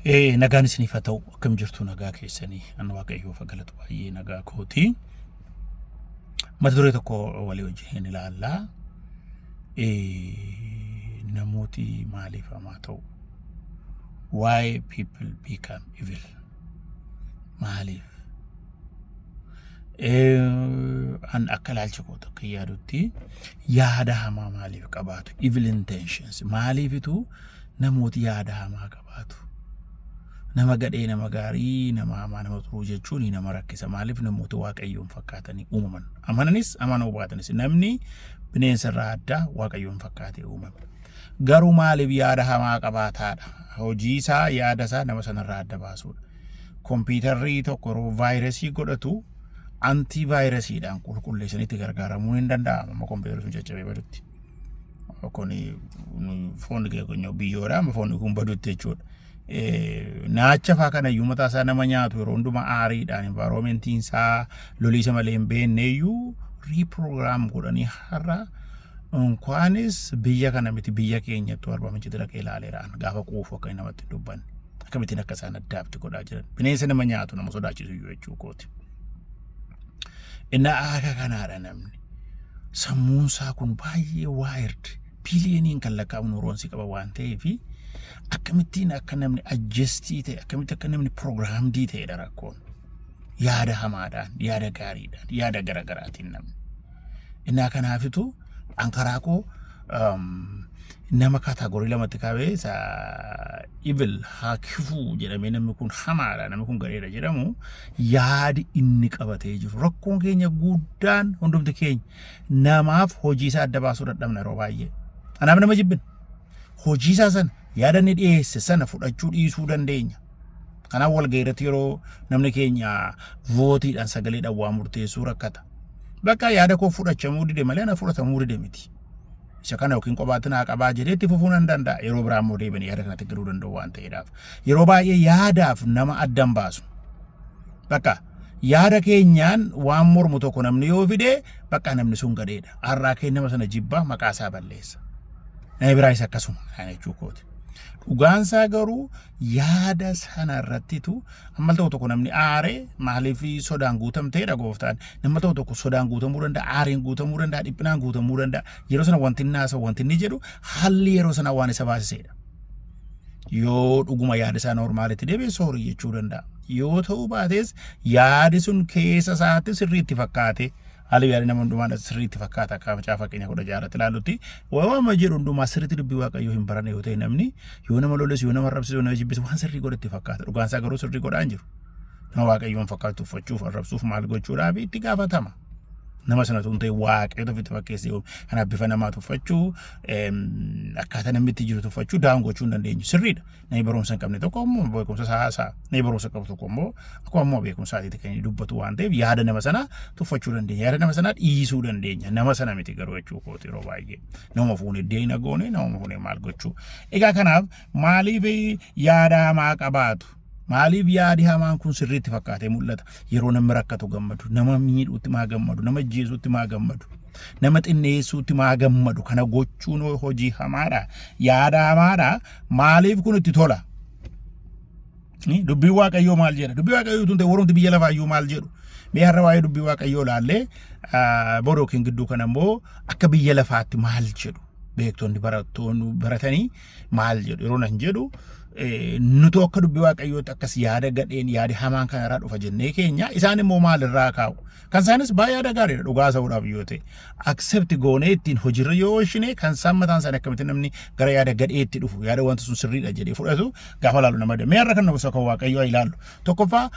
Nagaan isiniif haa ta'u. Akkam jirtu? Nagaa keessanii? An Waaqayyoof haa galatu, baay'ee nagaa kooti. Mata duree tokko walii wajjin ilaallaa. Namooti maaliif hamaa ta'u? Why people become evil? Maaliif? An akka ilaalcha koo akka yaadutti, yaada hamaa maaliif qabaatu? Evil intentions. Maaliifitu namooti yaada hamaa qabaatu? Nama gadhee, nama gaarii, nama hamaa, nama xuruu jechuun nama rakkisa. Maaliif? Namooti Waaqayyoon fakkaatanii uumaman. Amananis amanuu baatanis, namni bineensa irraa addaa, Waaqayyoon fakkaatee uumame. Garuu maaliif yaada hamaa qabaataadha? Hojii isaa, yaada isaa nama sanarraa adda baasuudha. Kompiitarri tokko yeroo vaayirasii godhatu antii vaayirasiidhaan qulqulleessanii itti gargaaramuun hin danda'amu. Amma kompiitarri sun caccabee badutti. Kun foonni keenya biyyoodha. Amma foonni kun badutti jechuudha. Naacha faa kana iyyuu mataa isaa nama nyaatu, yeroo hundumaa aariidhaan environmentiin isaa loliisa malee hin beekne iyyuu reprogram godhanii, har'a unkaanis biyya kana miti, biyya keenyattu Arbaa Mincitti dhaqee ilaaleeraan gaafa quufu akka inni namatti hin dubbanne, akkamittiin akka isaan adapt godhaa jiran, bineensa nama nyaatu nama sodaachisu iyyuu jechuu kooti. Inni akka kanaadha. Namni sammuun isaa kun baay'ee wired, biiliyooniin kan lakkaa'amu neuronsii qaba waan ta'eef, akkamittiin akka namni adjustii ta'e, akkamitti akka namni programmed ta'edha rakkoon. Yaada hamaadhaan, yaada gaariidhaan, yaada garagaraatiin namni. Innaa kanaafitu an karaa koo nama category lamatti kaa'ee, isa evil haa kifuu jedhamee, namni kun hamaadha, namni kun gareedha jedhamu, yaadi inni qabatee jiru. Rakkoon keenya guddaan, hundumti keenya namaaf hojii isaa adda baasuu dadhabna yeroo baay'ee. Kanaaf nama jibbina. Hojii isaa sana, yaada inni dhiyeesse sana fudhachuu dhiisuu dandeenya. Kanaaf walgahii irratti yeroo namni keenya voteiidhaan, sagaleedhaan waa murteessuu rakkata. Bakka yaada koo fudhachamuu dide malee ana fudhatamuu dide miti. Isa kana yookiin kophaatti naa qabaa jedhee itti fufuu nan danda'a. Yeroo biraa immoo deebiin yaada kanatti galuu danda'u waan ta'eedhaaf. Yeroo baay'ee yaadaaf nama addan baasu. Bakka yaada keenyaan waan mormu tokko namni yoo fide, bakka namni sun gadheedha. Har'aa kee nama sana jibbaa, maqaa isaa balleessa. Namni biraayis akkasuma kana jechuu kooti. Dhugaansaa garuu yaada sana irrattitu amma tokko tokko namni aaree maaliif sodaan guutamteedha gooftaan. Nama tokko tokko sodaan guutamuu danda'a, aariin guutamuu danda'a, dhiphinaan guutamuu danda'a. Yeroo sana wanti inni haasa'u, wanti inni jedhu, haalli yeroo sana waan isa baasiseedha. Yoo dhuguma yaada isaa normalitti deebi'e, sorry jechuu danda'a. Yoo ta'uu baates, yaadi sun keessa isaatti sirriitti fakkaate, haalli yaadi nama hundumaa sirriitti fakkaata. Akka Macaafa keenya 16rratti ilaallutti, waama jedhu hundumaa sirriitti dubbii Waaqayyoo hin baranne yoo ta'e, namni yoo nama loles, yoo nama arrabsisu, yoo nama jibbisu, waan sirrii godhe itti fakkaata. Dhugaan isaa garuu sirrii godhaa hin jiru. Nama Waaqayyoon fakkaatu uffachuuf, arrabsuuf, maal gochuudhaaf itti gaafatama. Nama sana tun ta'e, Waaqayyo ofitti fakkeessee uume. Kanaaf bifa namaa tuffachuu, akkaataa namni itti jiru tuffachuu, down gochuu hin dandeenyu. Sirriidha. Namni barumsa hin qabne tokko immoo beekumsa isaa haasa'a. Namni barumsa qabu tokko immoo akkuma immoo beekumsa isaatiitti kan inni dubbatu waan ta'eef, yaada nama sanaa tuffachuu dandeenya. Yaada nama sanaa dhiisuu dandeenya. Nama sana miti garuu jechuu kooti yeroo baay'ee. Nama fuunee deena goone, nama fuunee maal gochuu. Egaa kanaaf maaliif yaada hamaa qabaatu? Maaliif yaadi hamaan kun sirriitti fakkaatee mul'ata? Yeroo namni rakkatu gammadu, nama miidhuutti maa gammadu, nama ajjeesuutti maa gammadu, nama xinneessuutti maa gammadu? Kana gochuun hojii hamaadha. Yaada hamaadha. Maaliif kun itti tola? Dubbiin Waaqayyoo maal jedha? Dubbii Waaqayyoo tun ta'e, warrumti biyya lafaayyuu maal jedhu? Mee har'a waa'ee dubbii Waaqayyoo ilaallee, boru yookiin gidduu kana immoo akka biyya lafaatti maal jedhu, beektonni, barattoonni baratanii maal jedhu yeroo nan jedhu, nutu akka dubbii Waaqayyootti akkas yaada gadheen, yaadi hamaan kanarraa dhufa jennee keenya, isaan immoo maalirraa kaa'u? Kan isaanis baay'ee yaada gaariidha dhugaa ta'uudhaaf yoo ta'e. Accept goonee ittiin hojiirra yoo oolchine, kan isaan mataan isaanii akkamitti namni gara yaada gadheetti dhufu, yaada wanta sun sirriidha jedhee fudhatu gaafa ilaalu nama mee har'a kan nama kan Waaqayyoo ilaallu. Tokkoffaa,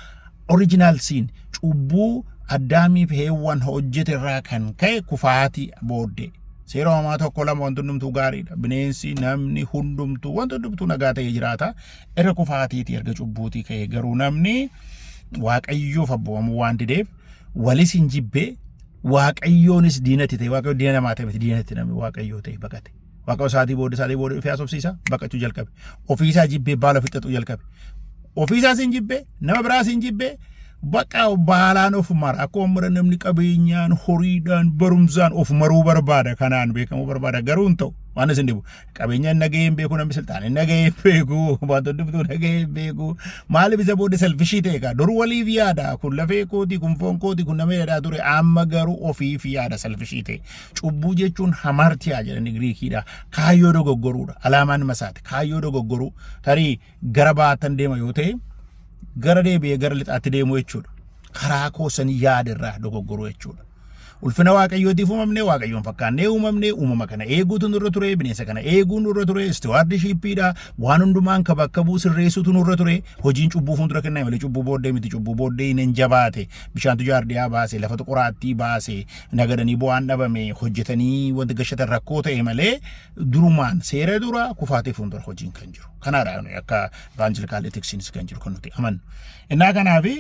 original sin, cubbuu Addaamiif Heewwan hojjete irraa kan ka'e kufaatii booddee. Seera Uumamaa 1:2, wanti hundumtuu gaariidha. Bineensi, namni hundumtuu, wanti hundumtuu nagaa ta'ee jiraata. Erga kufaatiitii, erga cubbuutii ka'ee garuu namni Waaqayyoof abboomamuu waan dideef, walis hin jibbee, Waaqayyoonis diinatti ta'e. Waaqayyo diina namaa ta'e miti, diinatti namni Waaqayyoo ta'e baqate. Waaqayyo isaatii booda dhufee haasofsiisa, baqachuu jalqabe. Ofiisaa jibbee baala fixxatuu jalqabe. Ofiisaas hin jibbee, nama biraas hin jibbee, bakka baalaan of mara. Akkuma mara namni qabeenyaan, horiidhaan, barumsaan of maruu barbaada, kanaan beekamuu barbaada, garuu hin ta'u. Waan isin dhibu qabeenya hin nagahee hin beeku, namni silxaan hin nagahee hin beeku, wantoonni bituu nagahee hin beeku. Maaliif? Isa booddee selfish ta'e kaa. Dur waliif yaada, kun lafee kooti, kun foon kooti, kun nama jedhaa ture. Amma garuu ofiif yaada, selfish ta'e. Cubbuu jechuun hamartiyaa jedhani Giriikiidha. Kaayyoo dogoggoruudha. Alaamaan masaati. Kaayyoo dogoggoruu. Tarii gara baatan deema yoo ta'e, gara deebi'ee gara lixaatti deemu jechuudha. Karaa koosan yaada irraa dogoggoruu jechuudha. Ulfina Waaqayyootiif uumamne, Waaqayyoon fakkaannee uumamne, uumama kana eeguutu nurra ture, bineensa kana eeguu nurra ture, stewardshipiidha, waan hundumaan ka bakka bu'u sirreessuutu nurra ture. Hojiin cubbuu fuuldura kenname malee cubbuu booddee miti. Cubbuu booddee hin jabaate, bishaantu jaardiyaa baase, lafatu qoraattii baase, nagadanii bu'aan dhabame, hojjetanii wanti gashatan rakkoo ta'e malee durumaan seera dura kufaatii fuuldura hojiin kan jiru. Kanaadha akka evangelical ethicsiinis kan jiru kan nuti amannu. Innaa kanaafi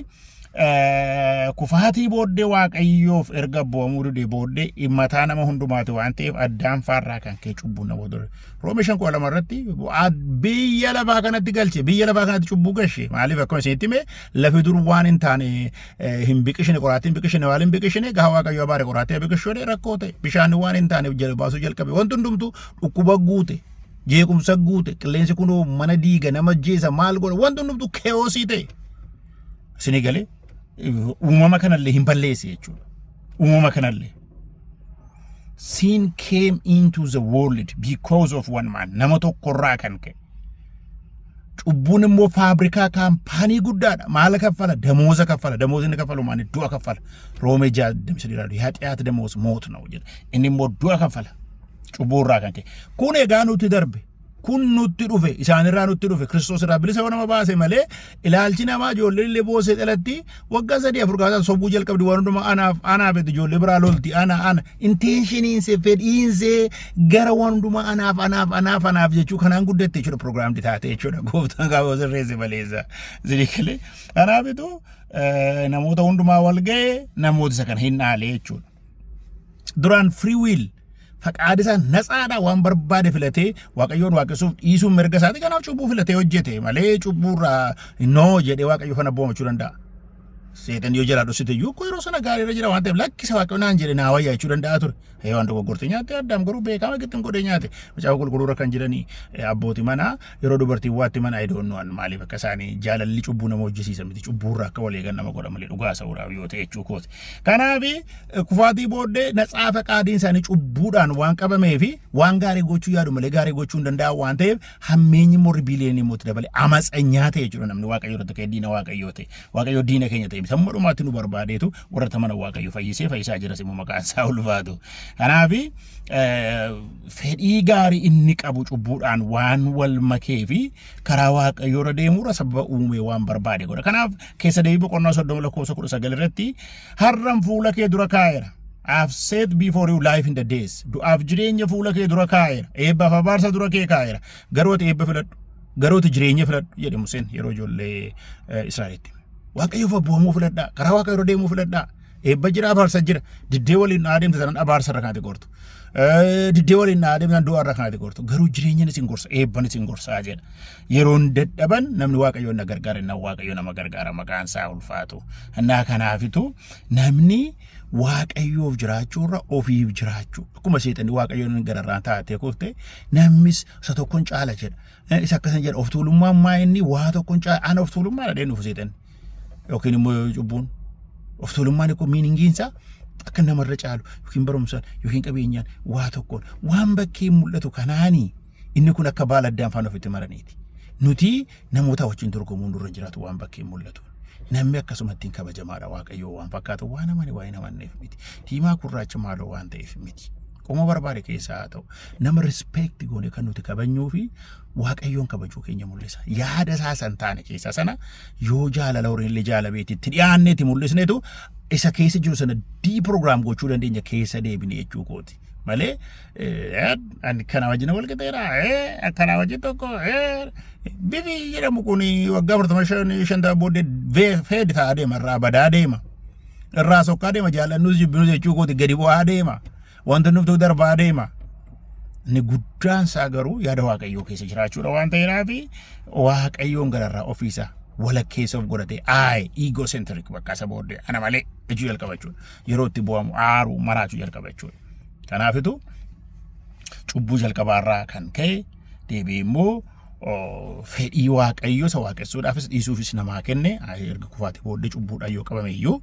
kufaatii booddee Waaqayyoof erga abboomuu dide booddee mataa nama hundumaati waan ta'eef Addaan faarraa kan ka'e cubbuun nama ture. Roome 5:12 irratti biyya lafaa kanatti galche, biyya lafaa kanatti cubbuu gashe. Maaliif? Akkuma isinitti hime, lafi dur waan hin taane hin biqishine, qoraattii hin biqishine, waan hin biqishine gaha Waaqayyo abaare qoraattii biqishuu rakkoo ta'e. Bishaan waan hin taane jala baasuu jalqabe, wanti hundumtuu dhukkuba guute, jeequmsa guute, qilleensi kunoo mana diiga, nama jeesa, maal godha, wanti hundumtuu chaos ta'e. Isinii galee? Uumama kanallee hin balleesse jechuudha. Uumama kanallee. Sin came into the world because of one man. Nama tokkorraa kan ka'e. Cubbuun immoo faabrikaa kaampaanii guddaadha. Maal kaffala? Damooza kaffala. Damoozni inni kaffalu maali? Du'a kaffala. Roomee 6:23 የኃጢአት ደመወዝ ሞት ነው jedha. Inni immoo du'a kaffala. Cubbuu irraa kan ka'e. Kun egaa nutti darbe. Kun nutti dhufe, isaanirraa nutti dhufe. Kiristoos irraa bilisa yoo nama baase malee, ilaalchi namaa ijoollee illee boosee dhalatti waggaa sadii afur gaafa sobuu jalqabdi, waan hundumaa anaaf anaaf itti ijoollee biraa lolti. Ana ana intentioniinsee, fedhiinsee gara waan hundumaa anaaf anaaf anaaf anaaf jechuu kanaan guddatte jechuudha, programmed taate jechuudha. Gooftaan gaafa sirreesse maleessa zirikalee. Kanaafitu namoota hundumaa wal ga'e, namoota isa kana hin dhaale jechuudha. Duraan free will, faqaad isaa natsaadha, waan barbaade filatee Waaqayyoon waaqessuuf dhiisuun mirga isaati. Kanaaf cubbuu filatee hojjete malee cubbuurraa noo jedhee Waaqayyo kana boomachuu danda'a. Seexan yoo jalaa dhoksite iyyuu yeroo sana gaariirra jira waan ta'eef, lakkisa, Waaqayyo naan jedhe naa wayyaa jechuu danda'a ture. Waan dogoggorte nyaatte. Addaam garuu beekama gittin godhee nyaate. Macaafa Qulqulluurra kan jiranii abbootii manaa yeroo dubartiin waatti mana ayidoonnu'an maaliif akka isaanii jaalalli cubbuu nama hojjisiisa miti, cubbuurra akka walii eegan nama godha malee, dhugaa sa'uudhaaf yoo ta'e jechuu kooti. Kanaaf kufaatii booddee natsaa faqaadiin isaanii cubbuudhaan waan qabamee fi waan gaarii gochuu yaadu malee gaarii gochuu hin danda'an waan ta'eef, hammeenyi immoo rebellion immoo itti dabale, amatsanyaa ta'e jechuudha. Namni Waaqayyo irratti ka'e diina Waaqayyoo ta'e. Waaqayyo diina keenya ta'e hamma dhumaatti nu barbaadeetu warra tamana Waaqayyo fayyisee fayyisaa jiras immoo maqaan isaa ulfaatu. Kanaaf fedhii gaarii inni qabu cubbuudhaan waan wal makee fi karaa Waaqayyoo irra deemuurra sababa uumee waan barbaade godha. Kanaaf Keessa Deebii boqonnaa 30 lakkoofsa 19 irratti har'an fuula kee dura kaa'eera. I have set before you life and the death. Du'aaf jireenya fuula kee dura kaa'eera. Eebbaaf abaarsa dura kee kaa'eera. Garuu ati eebba filadhu. Garuu ati jireenya filadhu jedhe Museen yeroo ijoollee Israa'elitti. Waaqayyoof abboomuu filadhaa. Karaa Waaqayyoo irra deemuu filadhaa. Eebba jira, abaarsa jira. Diddee waliin adeemte sanan abaarsa irra kanatti gortu. Diddee waliin adeemte sanan du'a irra kanatti gortu. Garuu jireenyan isin gorsa, eebban isin gorsaa jedha. Yeroon dadhaban namni Waaqayyoon na gargaara, inni Waaqayyo nama gargaara, maqaan isaa ulfaatu. Innaa kanaafitu namni Waaqayyoof jiraachuu irra ofiif jiraachuu, akkuma seexanni Waaqayyoon gararraa taatee kufte, namnis isa tokkoon caala jedha. Isa akkasuma jedha. Of tuulummaan maa inni waa tokkoon caala, ana of tuulummaa dhadheen dhufu seexanni. Yookiin immoo cubbuun of tuulummaan kun meaningiinsaa akka namarra caalu yookiin barumsaan yookiin qabeenyaan waa tokkoon waan bakkee mul'atu kanaanii inni kun akka baala addaan faana ofitti maraniiti. Nuti namoota wajjin dorgomuun nurra jiraatu waan bakkee mul'atu. Namni akkasumatti hin kabajamaadha. Waaqayyoo waan fakkaatu waan amane waa hin amanneef miti. Diimaa gurraacha maaloo waan ta'eef miti. Qoma barbaade keessaa haa ta'u, nama respect goone kan nuti kabajnuu fi Waaqayyoon kabajuu keenya mul'isa. Yaada isaa san taane keessaa sana yoo jaalala horiillee jaalabeetti itti dhiyaanneeti mul'isneetu isa keessa jiru sana deprogram gochuu dandeenya, keessa deebine jechuu kooti. Malee ani kana wajjin wal qixeera, kana wajjin tokko bifi jedhamu kun waggaa 45 booddee fade ta'aa deema, irraa badaa deema. Irraa sokkaa deema, jaallannus jibbinus jechuu kooti, gadi bu'aa deema. Wanti nuftuu darbaa deema. Inni guddaan isaa garuu yaada Waaqayyoo keessa jiraachuudha waan ta'eedhaaf, Waaqayyoon gararraa ofiisa walakkeessa of godhatee I egocentric bakka isa booddee ana malee jechuu jalqaba jechuudha. Yeroo itti bu'amu aaruu maraachuu jalqaba jechuudha. Kanaafitu Cubbuu jalqabaarraa kan ka'e deebi'ee immoo fedhii Waaqayyoo isa waaqessuudhaafis dhiisuufis namaa kenne. Erga kufaatii booddee cubbuudhaan yoo qabame iyyuu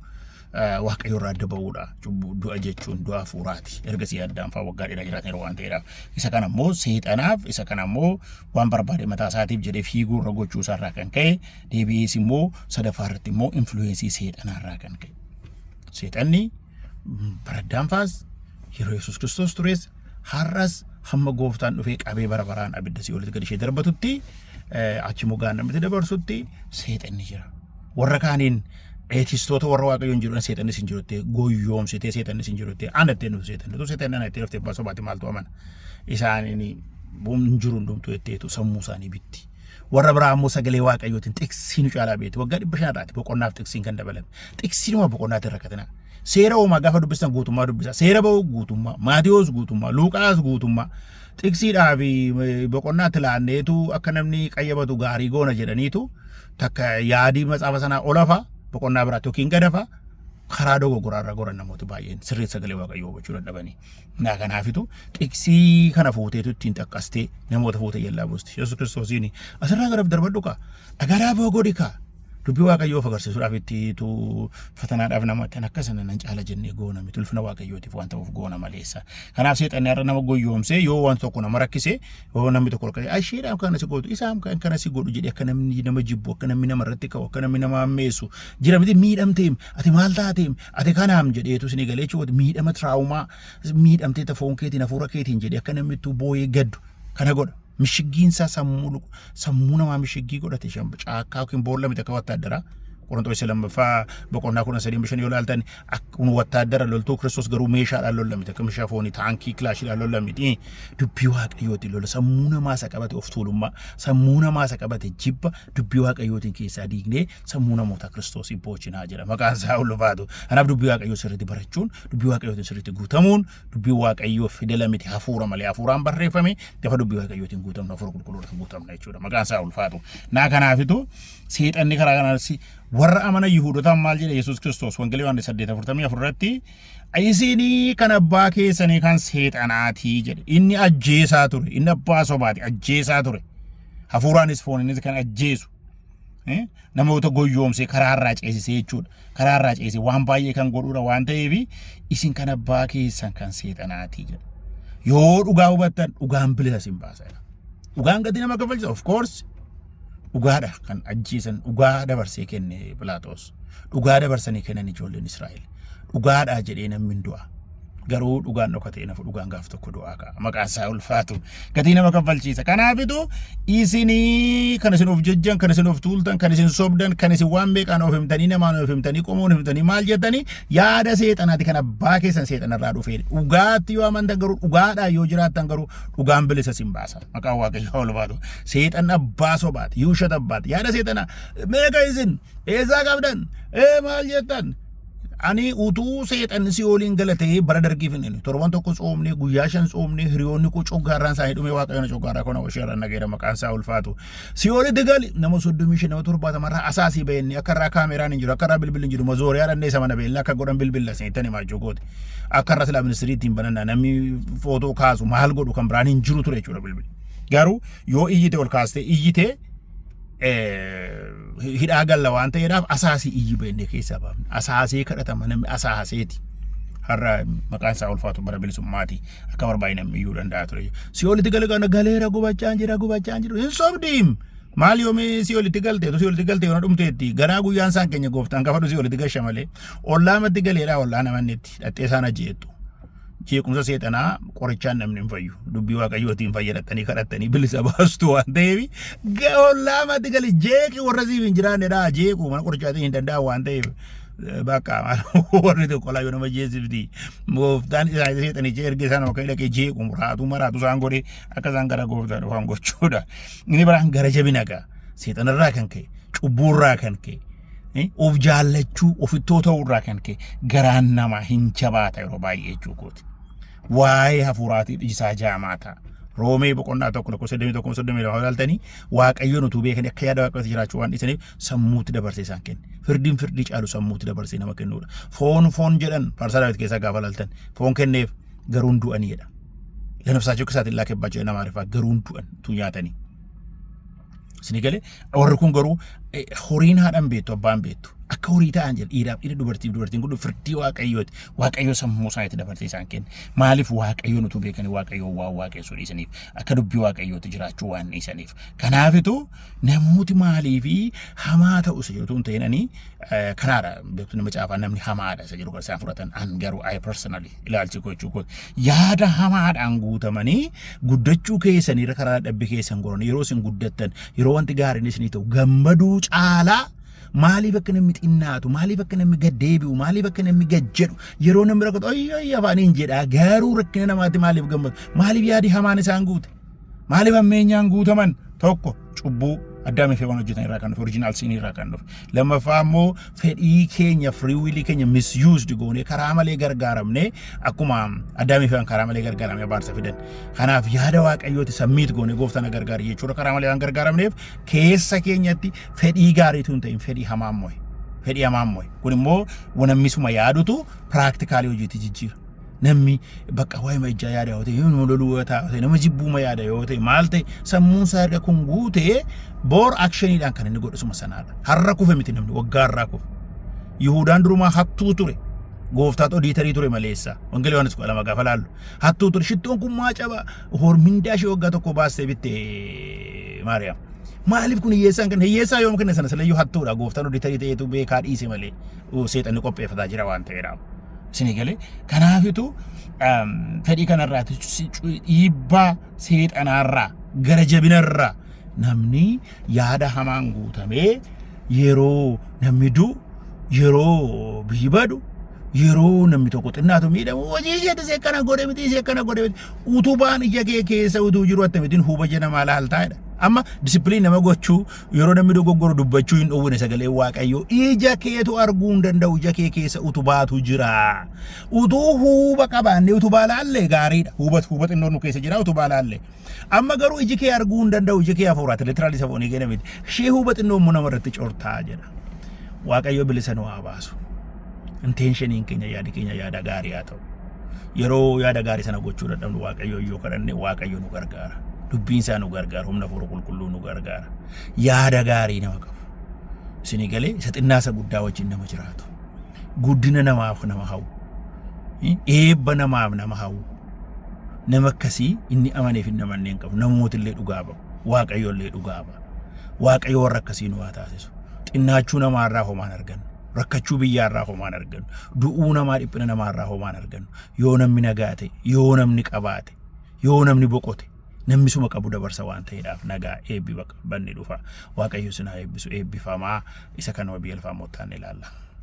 Waaqayyo irraa adda ba'uudha. Cubbuu du'a jechuun du'a hafuuraati. Ergasii addaan fa'aa waggaa dheeraa jiraataniiru waan ta'eedhaaf. Isa kana immoo seexanaaf, isa kana immoo waan barbaade mataa isaatiif jedhee fiiguu irra gochuu isaarraa kan ka'e, deebi'ees immoo sadaffaa irratti immoo influence seexanaarraa kan ka'e. Seexanni bara addaanfaas, yeroo Yesuus Kiristoos tures, har'as hamma gooftaan dhufee qabee bara baraan abidda si'oolitti gad ishee darbatutti, achi immoo gaannamitti dabarsutti seexanni jira. Warra kaaniin atheistoota, warra Waaqayyoon jiru, seexannis hin jiru jettee goyyoomsitee, seexannis hin jiru jettee, ana ittiin dhufu seexanni utuu seexanni ana ittiin dhuftee abbaa sobaati maaltu amana, isaaniin hin jiru hundumtuu jetteetu sammuu isaanii bitti. Warra biraa immoo sagalee Waaqayyootiin xiqsii nu caalaa beekti. Waggaa 500 irraati boqonnaaf xiqsiin kan dabalame. Xiqsiinuma boqonnaatti rakkatina. Seera uumaa gaafa dubbistan guutummaa dubbisa. Seera ba'uu guutummaa, Maatiyoos guutummaa, Luuqaas guutummaa. Xiqsiidhaa fi boqonnaatti laanneetu akka namni qayyabatu gaarii goona jedhaniitu takka yaadii matsaafa sanaa olafa boqonnaa biraatti yookiin gadafa karaa dogoggoraa irra goran namooti baay'een sirriitti sagalee Waaqayyoo hubachuu dadhabanii. Naa kanaafitu xiqsii kana fuuteetu ittiin xaqqastee namoota fuutee yallaa buusti. Yesuus Kiristoosiin asirraa gara darbadhu kaa, dhagaa daaboo godhi kaa, dubbii Waaqayyoo of agarsiisuudhaaf ittiitu fatanaadhaaf nama kan akka sana nan caala jennee goona miti, ulfina Waaqayyootiif waan ta'uuf goona maleessa. Kanaaf seexanni har'a nama goyyoomsee yoo waan tokko nama rakkise, yoo namni tokko rakkise, asheedhaaf kana si gootu, isaaf kan kana si godhu jedhee akka namni nama jibbu, akka namni nama irratti ka'u, akka namni nama ammeessu jira miti, miidhamteem, ati maal taateem, ati kanaam jedheetu isin galee jechuudha. Miidhama trauma miidhamtee foon keetiin hafuura keetiin jedhee akka namni ittuu boo'ee gaddu kana godha. Mishiggiinsaa sammuu namaa mishiggii godhate caakkaa yookiin boolla miti akka wattaaddaraa. Qorontoos lammaffaa boqonnaa 13:5 yoo ilaaltan, akkuma wattaaddara loltuu Kiristoos garuu meeshaadhaan lolla miti, akka meeshaa foonii taankii kilaashiidhaan lolla miti, dubbii Waaqayyootiin lola. Sammuu namaa isa qabate of tuulummaa, sammuu namaa isa qabate jibba dubbii Waaqayyootiin keessaa diignee sammuu namoota Kiristoosii boochinaa jedha. Maqaan isaa ulfaatu. Kanaaf dubbii Waaqayyoo sirriitti barachuun, dubbii Waaqayyootiin sirriitti guutamuun, dubbii Waaqayyoo fidela miti, hafuura malee, hafuuraan barreeffame. Gaafa dubbii Waaqayyootiin guutamnu hafuura qulqulluudhaan guutamna jechuudha. Maqaan isaa ulfaatu. Naa kanaafitu seexanni karaa kanaan warra amana Yihuudotaan maal jedhe Yesuus Kiristoos? Wangeela Yohaannis 8:44 irratti, "Isinii kan abbaa keessanii kan seexanaatii" jedhe. Inni ajjeesaa ture. Inni abbaa sobaati, ajjeesaa ture. Hafuuraanis fooninis kan ajjeesu. Namoota goyyoomsee karaarraa ceesisee jechuudha. Karaarraa ceesisee waan baay'ee kan godhuudha waan ta'eef, isin kan abbaa keessan kan seexanaatii jedha. Yoo dhugaa hubattan dhugaan bilisa isin baasa. Dhugaan gatii nama kaffalchisa, of course. Dhugaadha kan ajjeesan, dhugaa dabarsee kenne Pilaaxoos. Dhugaa dabarsanii kennan ijoolleen Israa'el. Dhugaadha jedhee namni hin du'a. Garuu dhugaan dhokatee nafu, dhugaan gaaf tokko du'aa ka'a. Maqaan isaa ulfaatu. Gatii nama kaffalchiisa. Kanaafitu isinii kan isin of jejjan, kan isin of tuultan, kan isin sobdan, kan isin waan meeqaan of himtanii, namaan of himtanii, qomoon himtanii, maal jettanii, yaada seexanaati, kan abbaa keessan seexanarraa dhufee. Dhugaatti yoo amantan garuu, dhugaadhaan yoo jiraattan garuu, dhugaan bilisa isin baasa. Maqaan Waaqayyoo ulfaatu. Seexan abbaa sobaati. Yuushat abbaati. Yaada seexanaa meeqa isin eessaa qabdan? Ee, maal jettan? Ani utuu seexanni si'ooliin galatee bara dargiif hin torban tokko tsoomne, guyyaa 5 tsoomne, hiriyoonni koo coggaarraan isaanii dhume. Waaqayyoon coggaarraa koo nama isheerraan nageera, maqaan isaa ulfaatu. Si'oolitti gali nama 35, nama 70 irraa asaasii bahenne. Akka irraa kaameraan hin jiru, akka irraa bilbilli hin jiru, mazooriyaa dhannee isa mana beellaa akka godhan bilbilla isinitti himaa jechuu. Akka irraa silaa ministirii ittiin banannaa namni footoo kaasu maal godhu kan biraan hin jiru ture jechuudha bilbilli. Garuu yoo iyyite, ol kaastee iyyite hidhaa galla waan ta'eedhaaf asaasii iyyi beenne keessaa baafne. Asaasee kadhatama namni asaaseeti. Har'a maqaan isaa ulfaatu, bara bilisummaati akka barbaade namni iyyuu danda'a ture. Si'oolitti gale kana galeera, gubachaa jira, gubachaa jiru, hin sobdiim. Maal yoomii si'oolitti galte? Tu si'oolitti galte yoona dhumteetti ganaa guyyaan isaan keenya gooftaan gaafa si'oolitti gasha malee ollaa matti galeedha, ollaa namannetti dhattee isaan ajjeettu. Jeequmsa seexanaa qorichaan namni hin fayyu. Dubbii Waaqayyootiin fayyadattanii kadhattanii bilisa baastu waan ta'eef, ollaa matti gali jeeqi, warra siif hin jiraannedha jeequ, mana qorichaatiin hin danda'an waan ta'eef. Bakka warri tokko laa yoo nama jeesifti, gooftaan isaanii seexanicha erga isaan akka dhaqee jeequ raatuu maraatu isaan godhe akka isaan gara gooftaa dhufan gochuudha. Inni biraan gara jabina gaa seexanarraa kan ka'e, cubbuurraa kan ka'e, of jaallachuu, ofittoo ta'uurraa kan ka'e garaan namaa hin jabaata yeroo baay'ee jechuu kooti. Waa'ee hafuuraatiif ijisaa jaamaa ta'a. Roomee boqonnaa 1 lakkoofsa 21, 32 ilaaltanii, Waaqayyoon utuu beekanii akka yaada Waaqayyootti jiraachuu waan dhiisaniif sammuutti dabarsee isaan kenne. Firdiin firdii caalu sammuutti dabarsee nama kennuudha. Foon foon jedhan Faarsaa Daawit keessaa gaafa ilaaltan, foon kenneef garuu hin du'aniidha. ለነፍሳቸው ክሳት ይላክባቸው nama garuu hin du'an utuu nyaatanii. Isinii galee? Warri kun garuu horiin haadhan beektu, abbaan beektu, akka horii ta'an jedha. Dhiiraaf dhiira, dubartiif dubartiin kun firdii Waaqayyooti. Waaqayyo sammuu isaaniitti dabarsee isaan kenne. Maaliif? Waaqayyoon utuu beekanii Waaqayyoon waan waaqessuu dhiisaniif, akka dubbii Waaqayyooti jiraachuu waan dhiisaniif. Kanaafitu namooti maaliifi hamaa ta'u isa jedhu hin ta'inanii kanaadha. Beektu, nama caafaa namni hamaadha isa jedhu kan isaan fudhatan. An garuu, I personally, ilaalchi koo jechuu koo, yaada hamaadhaan guutamanii guddachuu keessanii karaa dhabbii keessan goran. Yeroo isin guddattan, yeroo wanti gaariin isinii ta'u gammaduu caalaa, maaliif akka namni xinnaatu, maaliif akka namni gad deebi'u, maaliif akka namni gad jedhu, yeroo namni rakkatu ayyi afaaniin jedha, garuu rakkina namaatti maaliif gammadu? Maaliif yaadi hamaan isaan guute? Maaliif hammeenyaan guutaman? Tokko, cubbuu Addaamii fi waan hojjetan irraa kan dhufe, original sin irraa kan dhufe. Lammaffaa immoo fedhii keenya, free will keenya misused goonee, karaa malee gargaaramne, akkuma Addaamii fi karaa malee gargaaramne abaarsa fidan. Kanaaf yaada Waaqayyooti submit goonee gooftaan gargaari jechuudha. Karaa malee waan gargaaramneef keessa keenyatti fedhii gaariitu hin ta'in fedhii hamaan mo'e. Fedhii hamaan mo'e. Kun immoo namni yaadutu practically hojiitti jijjiira. Namni bakka waa'ee ijaa yaada yoo ta'e, nama loluu yoo ta'e, nama jibbuuma yaada yoo ta'e, maal ta'e, sammuun isaa erga kun guutee boor actioniidhaan kan inni godhu suma sanaadha. Har'a kufe miti, namni waggaa irraa kufe. Yihuudaan durumaa hattuu ture. Gooftaatu auditor ture maleessa. Wangeela Yohaannis 12 gaafa laallu. Hattuu ture. Shittoon kun maa caba? Hormindaa ishee waggaa tokko baastee bitte Maariyaam. Maaliif kun hiyyeessaan kan hiyyeessaa yoom kenne sana silayyuu hattuudha. Gooftaan auditor ta'eetu beekaa dhiise malee seexanni qopheeffataa jira waan ta'eedhaaf. Isinii galee? Kanaafitu fedhii kanarraati, dhiibbaa seexanaarraa, gara jabinarraa namni yaada hamaan guutamee yeroo namni du'u, yeroo biyyi badu, yeroo namni tokko xinnaatu miidhamu, hojii isheetti isee akkana godhe miti, isee akkana godhe miti. Utubaan ija kee keessa utuu jiru akkamittiin huba namaa laaltaa jedha. Amma discipline nama gochuu, yeroo namni dogoggoru dubbachuu hin dhowwine sagalee Waaqayyoo. Ija keetu arguu hin danda'u, ija kee keessa utubaatu jira. Utuu huuba qabaanne utubaa laallee gaariidha. Huuba xinnoon nu keessa jira, utubaa laallee. Amma garuu iji kee arguu hin danda'u, iji kee hafuuraati, literally isa foonii kee miti. Ishee huuba xinnoo immoo namarratti cortaa jedha. Waaqayyo bilisa nu haa baasu. Intentioniin keenya, yaadi keenya yaada gaarii haa ta'u. Yeroo yaada gaarii sana gochuu dadhabnu Waaqayyo yoo kadhanne Waaqayyo nu gargaara. Dubbiin isaa nu gargaara, humna Hafuura Qulqulluu nu gargaara. Yaada gaarii nama qabu. Isinii galee? Isa xinnaa isa guddaa wajjin nama jiraatu. Guddina namaaf nama hawwu. Eebba namaaf nama hawwu. Nama akkasii inni amaneef hin amannee hin qabu. Namootillee dhugaa ba'u. Waaqayyoollee dhugaa ba'a. Waaqayyo warra akkasii nu haa taasisu. Xinnaachuu namaarraa homaan argannu. Rakkachuu biyyaarraa homaan argannu. Du'uu namaa, dhiphina namaarraa homaan argannu. Yoo namni nagaa ta'e, yoo namni qabaate, yoo namni boqote, namni suma qabu dabarsa waan ta'eedhaaf nagaa eebbi bakka banni dhufa. Waaqayyo isin haa eebbisu, eebbifamaa. Isa kanuma biyya lafaa moottaan ilaalla.